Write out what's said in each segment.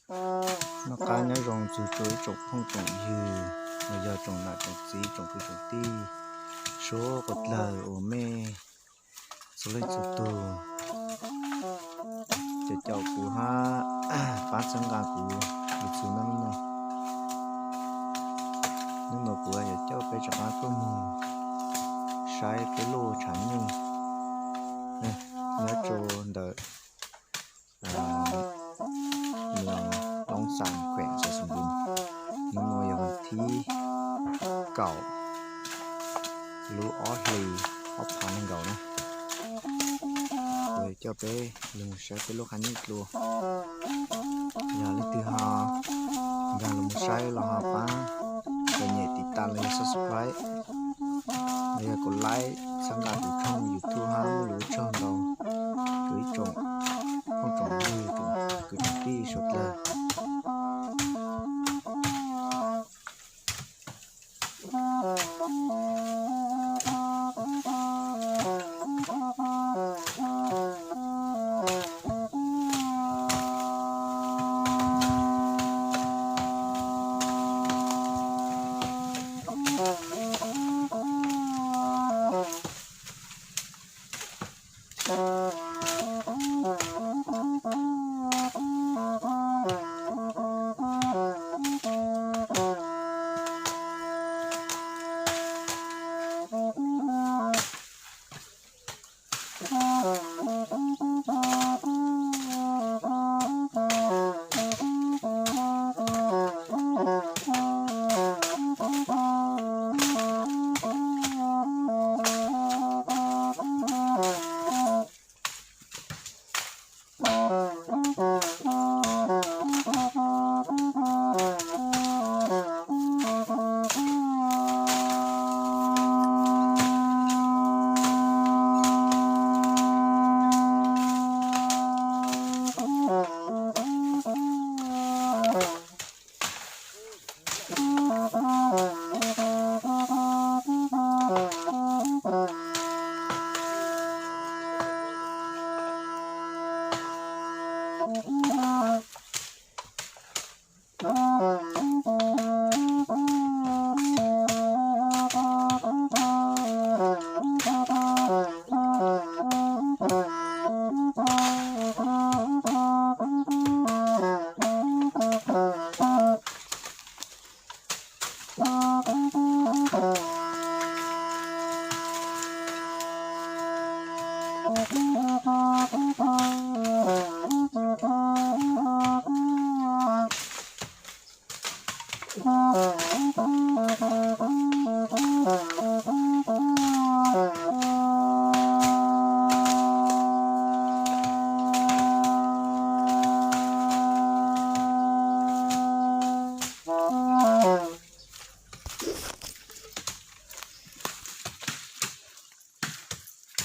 Noj qab nyob zoo txug rua ib tsoom phooj tsoom ywg, los yog tsoom nam tsoom txiv tsoom kwv tsoom tij suav dlawg uas mej txhua leej txhua tug caum caum kuv hab pab txhawb nqa kuv YouTube no. Hnub no kuv yuav coj peb rov qab tuaj moog saib peb lub tshav nyuj nyob rua ntawm Loob Xas, kheem Xais Xoom Ntws. Hnub no yog vas thib kaum lub ob hlis ob phav nees nkaum na. Kuv yuav coj peb lug saib peb lub qhab nyuj dlua. Yog leej twg ho nkaag lug moog saib los ho pab kom nyem tiv tas los yog subscribe los yog kom like txhawb nqa kuv channel YouTube hab muaj lus ua tsaug ntau rua ib tsoom phooj tsoom ywg, kwv tsoom tij suav dlawg.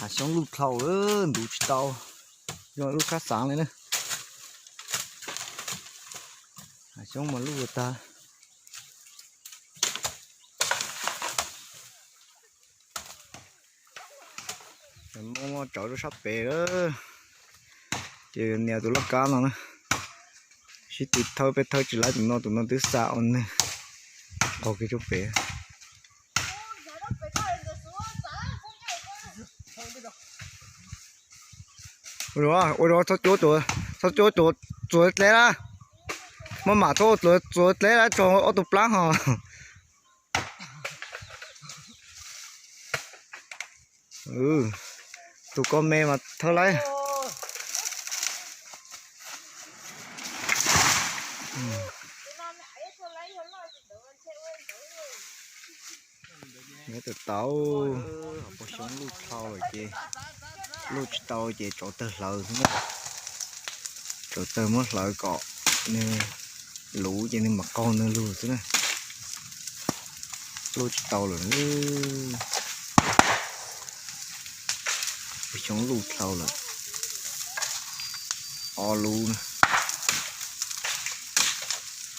Hav xyoob luj dlhau lawm, ntuv tsis tau, zoo lub sab xaav li na. Hav xyoob mas luj tag. Muab tsawv rau sab pem lawm, ces nias tus laj kab no na. Sib tw thawb, peb thawb tsis laib tus no, tus no twb xa ua nwg qaug kiag rau pem. Ua, ua txhob cuab, txhob cuab, txuas dleb na. Maj mam txhob txuas dleb na, tso ob tug plaab ho. Tus ko me mas thawb laib. Nyob tau tau, poj xyoob luj dlhau lawm ces, luj tsis tau ces tsov tawg hlawv xwb na. Tsov tawg muab hlawv kom nwg luv ces nwg mam qaug nwg lug xwb na. Luj tsis tau lawm. Poj xyoob luj dlhau lawm. Ob lub na.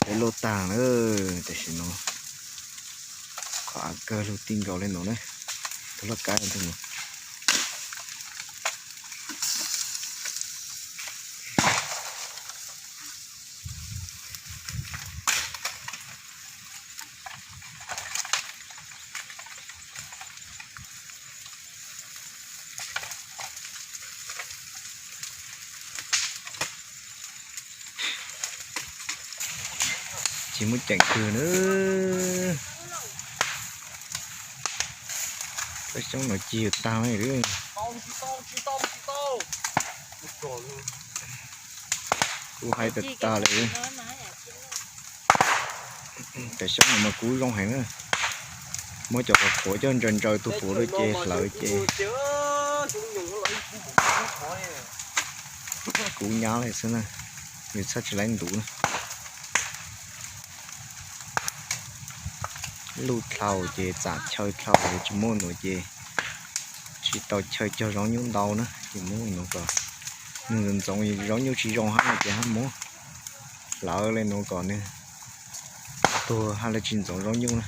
Peb luj tag na, tam sim no qhov av kawg lug ti nkaus li no na. Tus laj kab ntawd no. Cig muab ceem kawg na. Peb xyoob no cig tag li. Kuv hais tag tag li. Cov xyoob no mas kub zoo heev na. Muab cov qhuav qhuav coj ntsaws ntsaws tus puav rau ces hlawv ces kub nyab li xwb na. Nws txhaj tsis laib ntuv na. Luj dlhau ces txam chaw dlhau ces tsis muaj nuav ces tsis tau chaw cog zaub nyuj ntau na ces muab nuav kom nws ntxoov zaub nyuj tsis zoo hab no ces hab muab hlawv li nuav kom nws tuag hab lawv tsis ntxoov zaub nyuj na,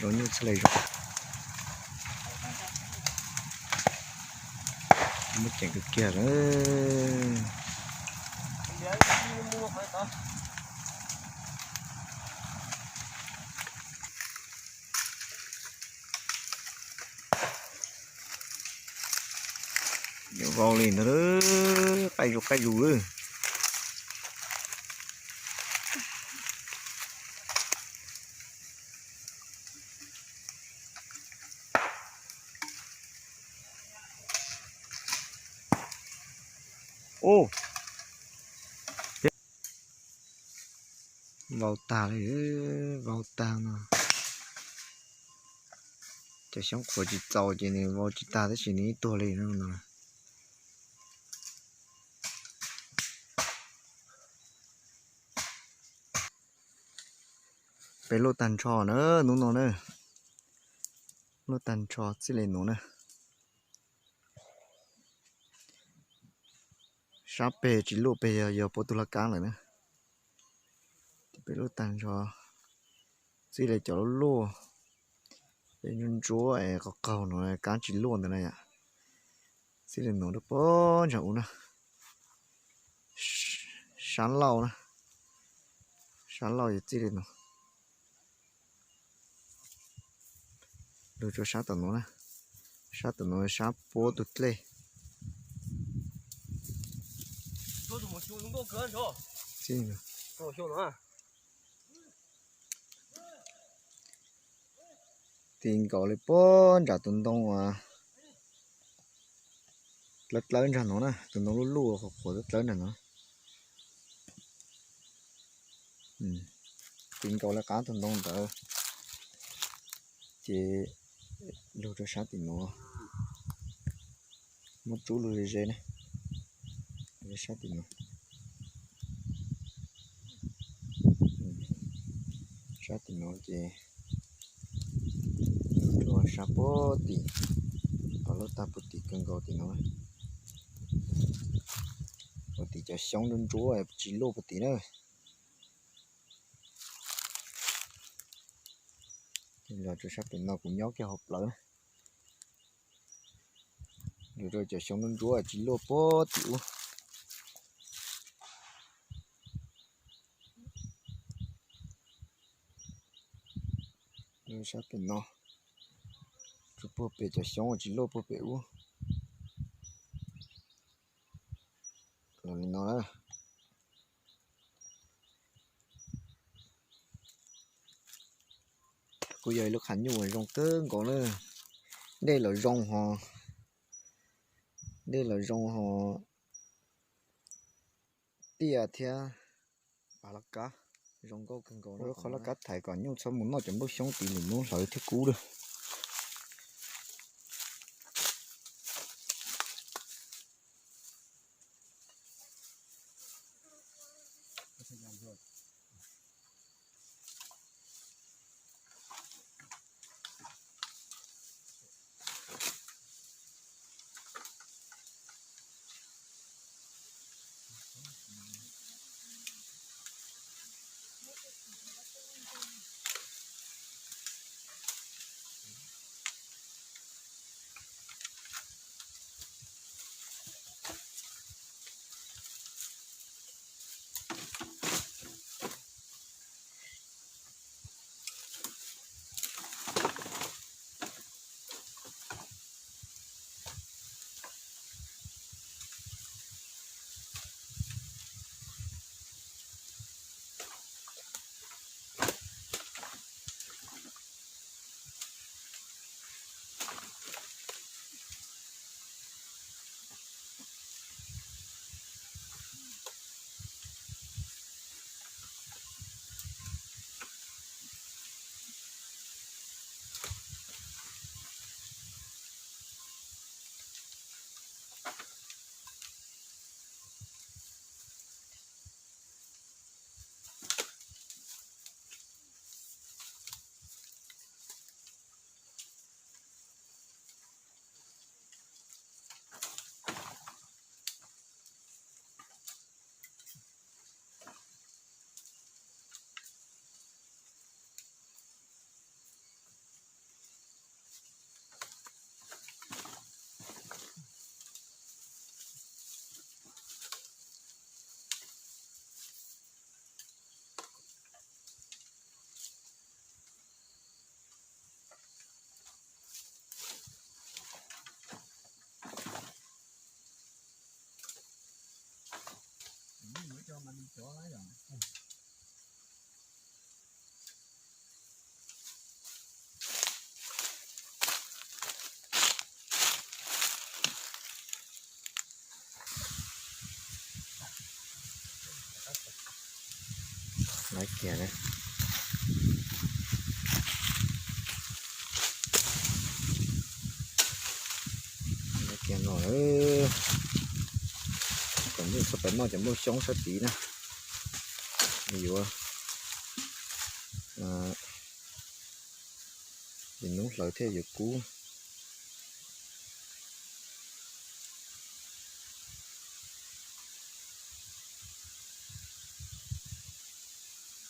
zaub nyuj txhaj le zoo. Muab ceem kawg kiag lawm. Yuav vau li ntawd, qaij zus qaij zus lawm. Ub, vau tag li, vau tag no. Cov xyoob qhuav tsis txaus ces nws vau tsis tag tab sis nws ib tuag li no. Peb luaj tag nrho na, hnub no na, luaj tag nrho txij li nuav na. Sab peg tsis luaj peg yog puab tug laj kab lawm na. Peb luaj tag nrho txij li cov luaj luaj, peb ntsuab ntsuab es qaug qaug nuav kab tsis luaj ntawd na yom. Txij li nuav rau puag ntsag ub na. Sab laug na, sab laug yog txij li nuav. Lug rua sab tom nuav na, sab tom nuav sab puab tug dlej. Ti nkaus li puag nram tus ntoo dlawb dlawb ntsag nuav na, tus ntoo luj luj qhuav qhuav dlawb dlawb ntsag nuav. Ti nkaus li qab tus ntoo ntawd, ces lug rua sab tim nuav, muab tsub lug ze ze na, sab tim nuav. Sab tim nuav ces rua sab puag tim, qhov luaj tag puag tim kawg nkaus tim nuav. Puag tim cov xyoob ntsuab ntsuab tsis luaj puag tim na. Los rua sab tim no kuv nyob kiag hauv plawv na. Lug rua cov xyoob ntsuab ntsuab tsis luaj puag tim ub. Sab pem no, tsuas puag pem cov xyoob tsis luaj puag pem ub. Los li no na. Kuj yog ib lub qhov nyuj zoo kawg nkaus na. Dej los zoo ho, dej los zoo ho, tiaj thiab av laj kab zoo nkauj kawg nkaus. Lub qhov laj kab thaiv kom nyuj txhob mus noj cov nplooj xyoob tid lwm hnub hlawv thiab kub lawm. Lawv kiag na. Lawv kiag no, kom nplooj txhob pais noj cov nplooj xyoob sab tid na. Yuav, ces hnub hlawv thiaj yuav kub.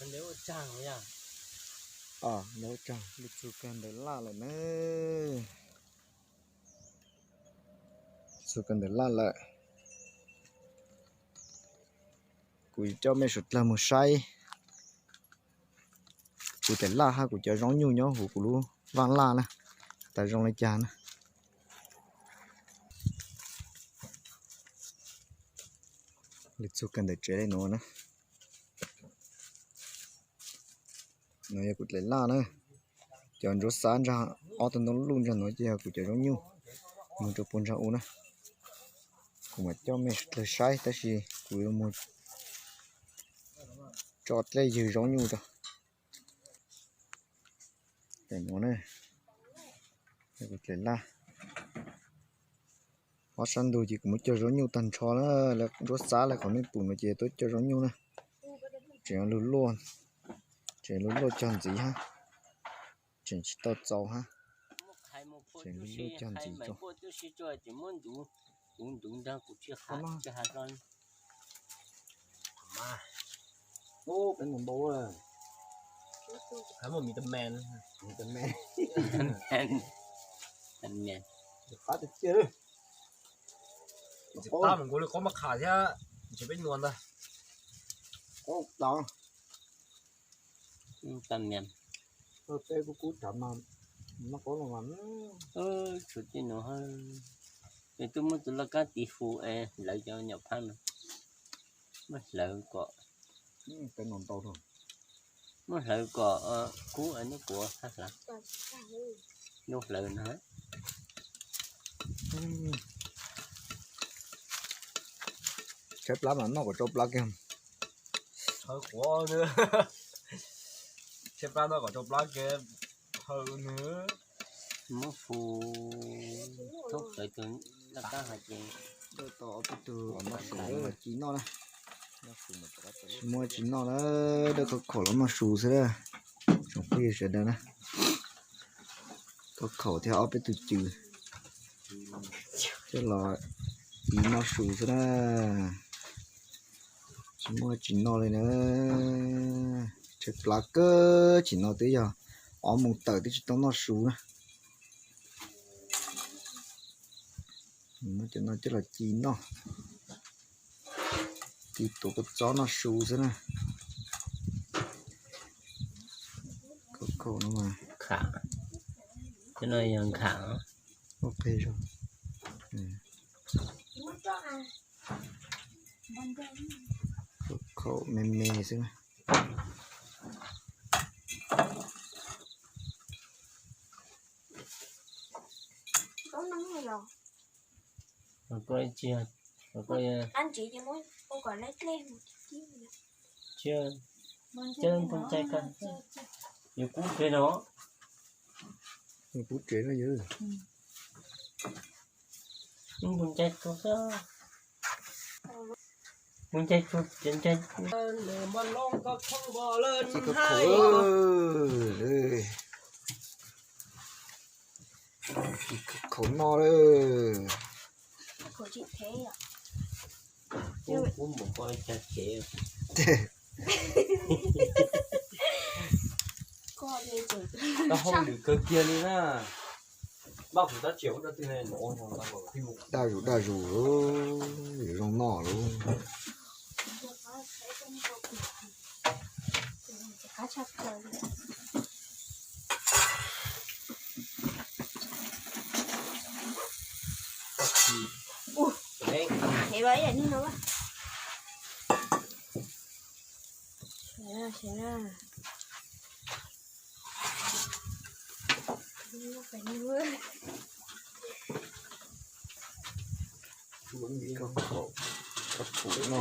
Ntawd ua tsaug, ntawd ua tsaug, txug kawg ntawm laj lawm na. Txug kawg ntawm laj lawm. Kuv coj mej suav dlawg mus saib kuv daim laj hab kuv cov zaub nyuj nyob huv kuv lub vaj laj na, tas zoo li cas na. Lawv txug kawg ntawm tsev li nuav na. Nuav yog kuv daim laj na. Cov ntsuab xab ntag, ob tug ntoo luj ntag nuav ces yog kuv cov zaub nyuj, moog rua puag ntag u na. Kuv mam coj mej dlawg saib tab sis kuv yuav moog tso dlej ywg zaub nyuj rua. Nuav na, kuv daim laj. Ob sab ntug ces kuv muab cog zaub nyuj tag nrho na, ntsuab xab le qhov mej pum nuav ces tuab cog zaub nyuj na. Tseem lug luaj, tseem lug luaj cog ntxiv hab. Tseem tsis tau txaus hab. Tseem lug luaj cog ntxiv tso. Peb nus npau, peb nus npau. Qab tiag tiag. Tsis qab mus nkaus li qab maj kham thiab, ntshe peb nua ntag. Peb kub kub tsav mas noj qaub no mas. Tshuav tej nuav, nws twb muab tus laj kab tiv hu es hlawv cov nyuam phab no. Muab hlawv kom, muab hlawv kom kub es nub puav hab hlawv. Nub hlawv no. Tshaib plab mas noj kom tsau plab kiag. Tshaib plab noj kom tsau plab kiag. Haw nws. Muab fu thoob plaws tus laj kab hais ces tau ob peb tug noj su los ci noj na. Tsis muaj tsis noj na, dawb khov khaum los noj su xwb na. Tsoom phooj ywg sawv daws na, khov khaum thiab ob peb tug cws coj los ci noj su xwb na. Tsis muaj tsis noj li na. Tshaib plab kawg, tsim no twb yog ob moos tawm twb tsis tau noj su na. Muab cov no coj los ci noj, ci tuav kua txob noj su xwb na. Khov khaum no mas, cov no yog nkham. Ua qe zog. Khov khaum me me xwb na. Yuav kub tsev no, yuav kub tsev no yog. Mus ncaig tsuag xwb. Mus ncaig tsuag, ncaig tsuag. Ci khov khaum, ci khov khaum noj lawm. Tab hauj lwm kawg kiag li na. Daj zus daj zus, yuav zoo noj lauj. Koj pum no.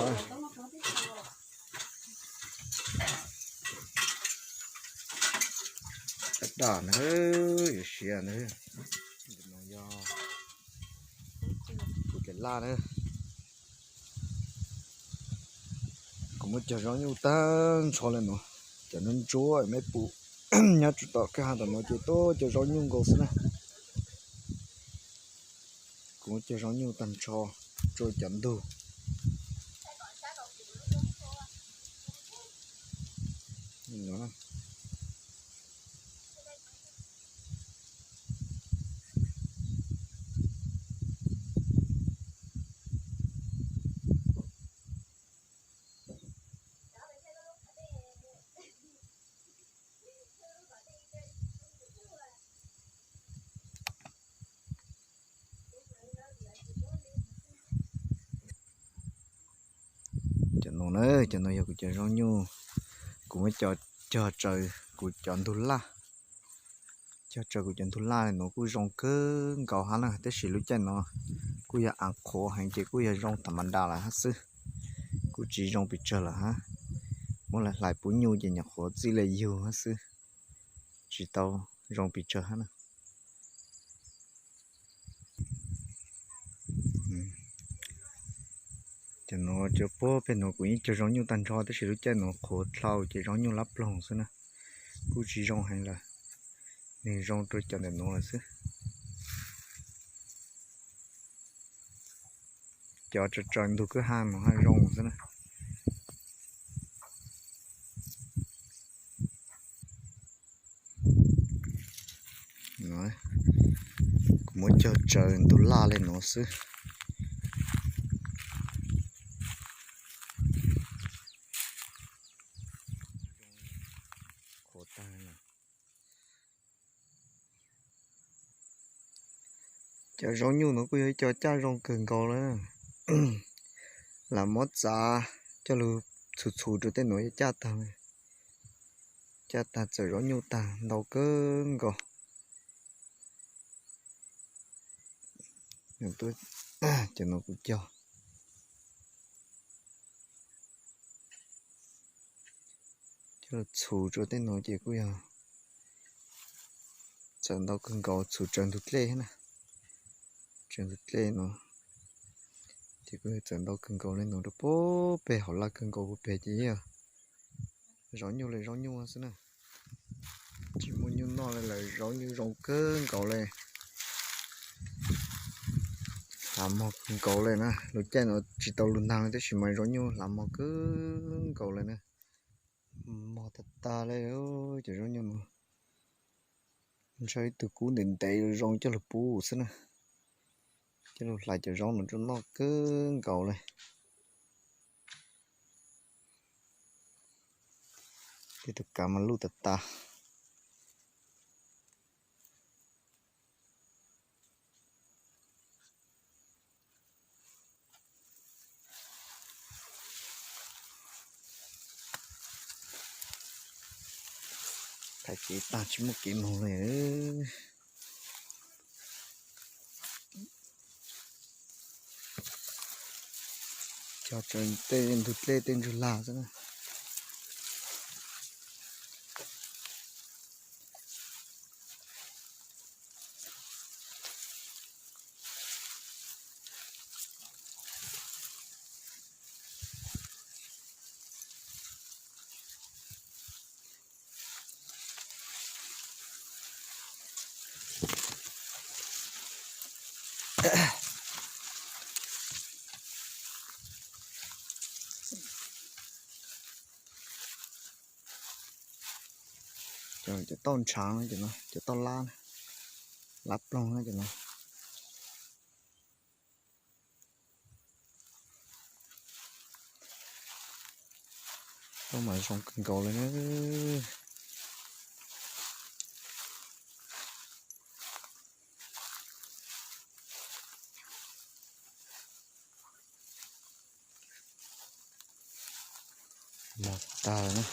daj na, yuav siav na. No yog kuv cov laj na. Kuv muab cog zaub nyuj tag nrho li no, cov ntsuab ntsuab me pum nyob rau tom kwj ha tom no ces tuaj cog zaub nyuj nkaus xwb na. Kuv muab cog zaub nyuj tag nrho rau cov ntug. Cov no na, cov no yog kuv cov zaub nyuj, kuv muab cog, cog raws kuv cov ntug laj. Cog raws kuv cov ntug laj no kuj zoo kawg nkaus hab na, tab sis lub caij no kuj yog av qhuav heev ces kuj yog zoo tham ma das lawm hab xwb, kuj tsis zoo pes tsawg lawm hab. Muab lawv hlais pub nyuj ces nyuam qhuav txij li yug hab xwb, tsis tau zoo pes tsawg hab na. Cov no cov puag pem no kuv yeej cog zaub nyuj tag nrho tab sis lub caij no qhuav dlhau ces zaub nyuj lab ploog xwb na, kuj tsis zoo heev lawm, nws zoo rau cov ntawm no lawm xwb. Cov tsaws tsaws ntug kwj ha no haj zoo xwb na. Kuv muab cog tsaws ntug laj li no xwb. Cov zaub nyuj no kuj yog ib co caj zoo kawg nkaus lawm. Lam muab txav coj lug txhus txhus rau tej nuav caj tag, caj tag txawm zaub nyuj tag ntau kawg nkaus. Cov no kuv cog coj lug txhus rau tej nuav ces kuj yog txawm ntau kawg nkaus, txhus tsaws ntug dlej na, tsaws ntug dlej no ces kuj yog txawm ntau kawg nkaus li no rau puag pem hauv laj kawg nkaus puag pem ces yog zaub nyuj li zaub nyuj xwb na. Tsis muaj nyuj noj li lawm, zaub nyuj zoo kawg nkaus li. Hlav mog kawg nkaus li na, lub caij no tsis tau lug nag tab sis mas zaub nyuj hlav mog kawg nkaus li na. Mog tag tag li, cov zaub nyuj no ntshaw ib tug kub ntev ntev zoo coj lug pub xwb na. Coj lug hlais cov zaub no rau noj kawg nkaus li. Tej tug kav mas luj tas tas. Thaiv kev tag tsis muaj kev moog li. Cog tej ntug dlej tej ntsug lag xwb na. Cov tauj ntshaav, cov tauj lab, lab ploog na cov no. Tauj mas zoo kawg nkaus li na. Mog tag na.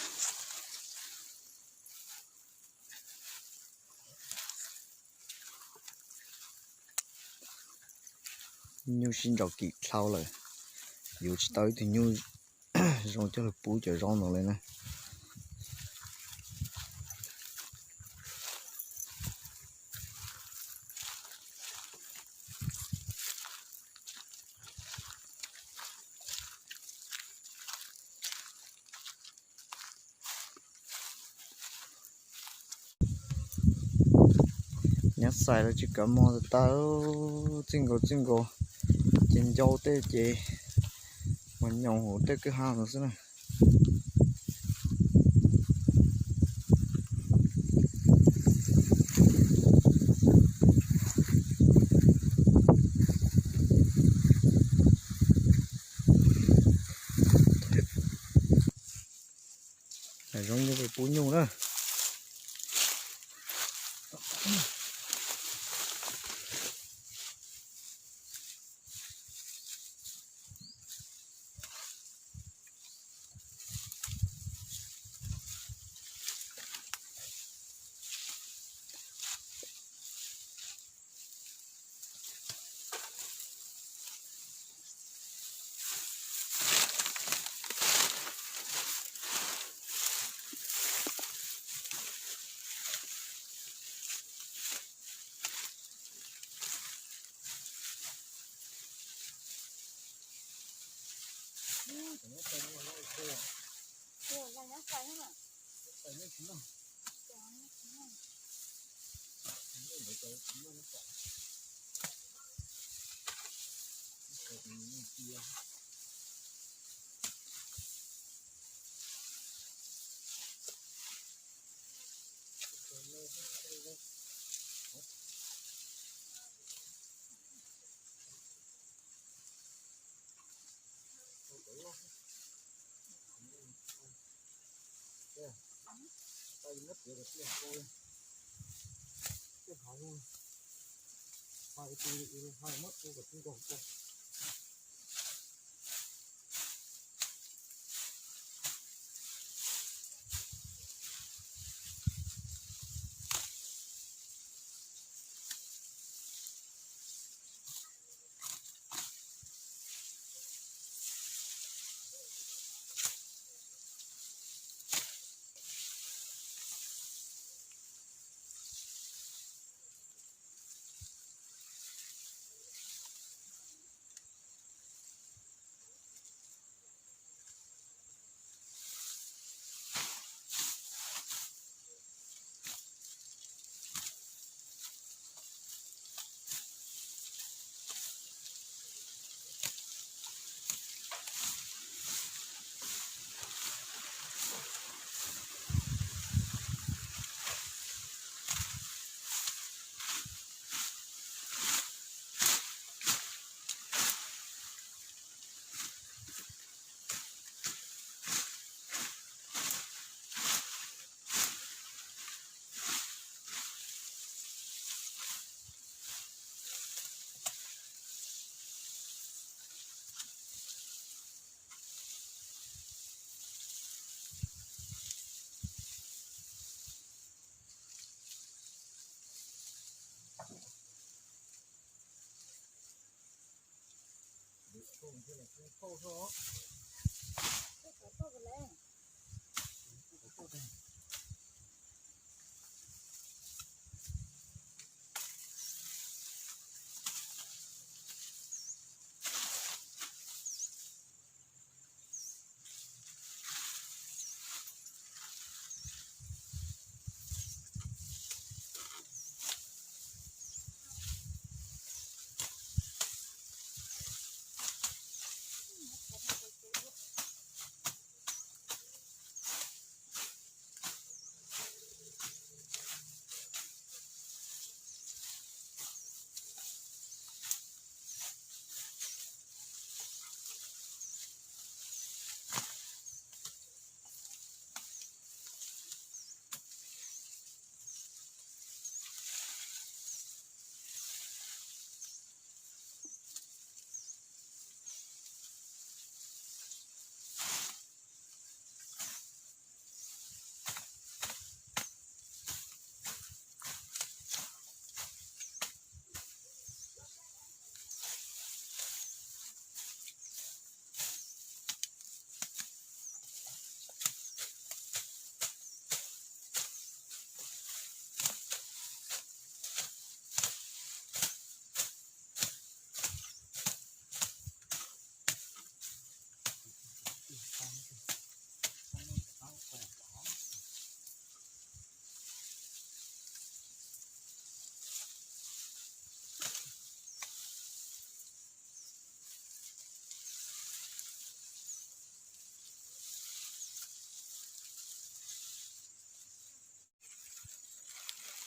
Nyuj sib nraus kim dlhau lawm, yuav tsis tau ib tug nyuj zoo coj lug pub cov zaub no li na. Xais lawv tsis kav mog tas tas, txij nkaus txij nkaus ces ncau tej ces mas nyoos hauv tej kwj ha ntawd xwb na. Zoo li pub nyuj na.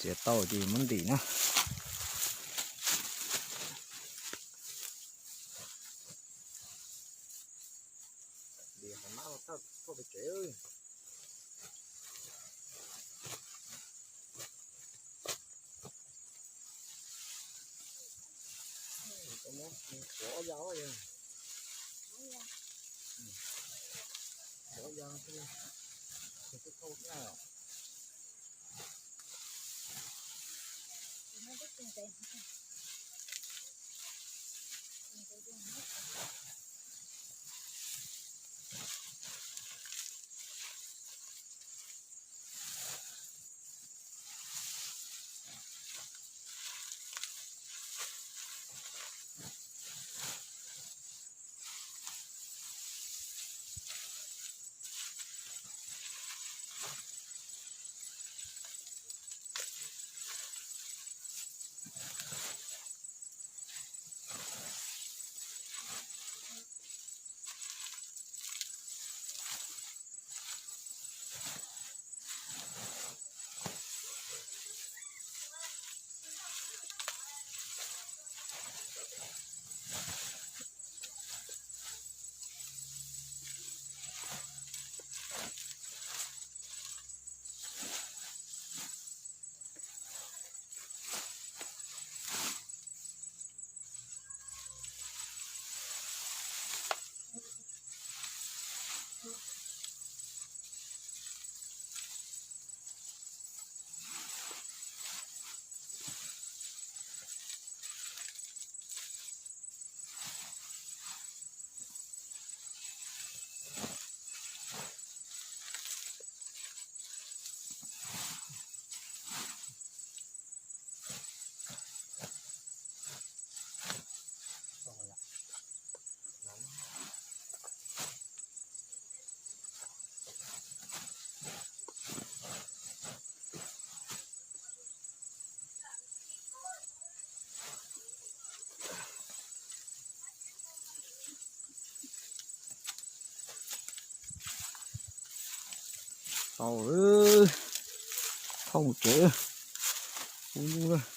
Riam tau ces muab ntim na. Tau, thauj mus tsev, kub ntub lawm.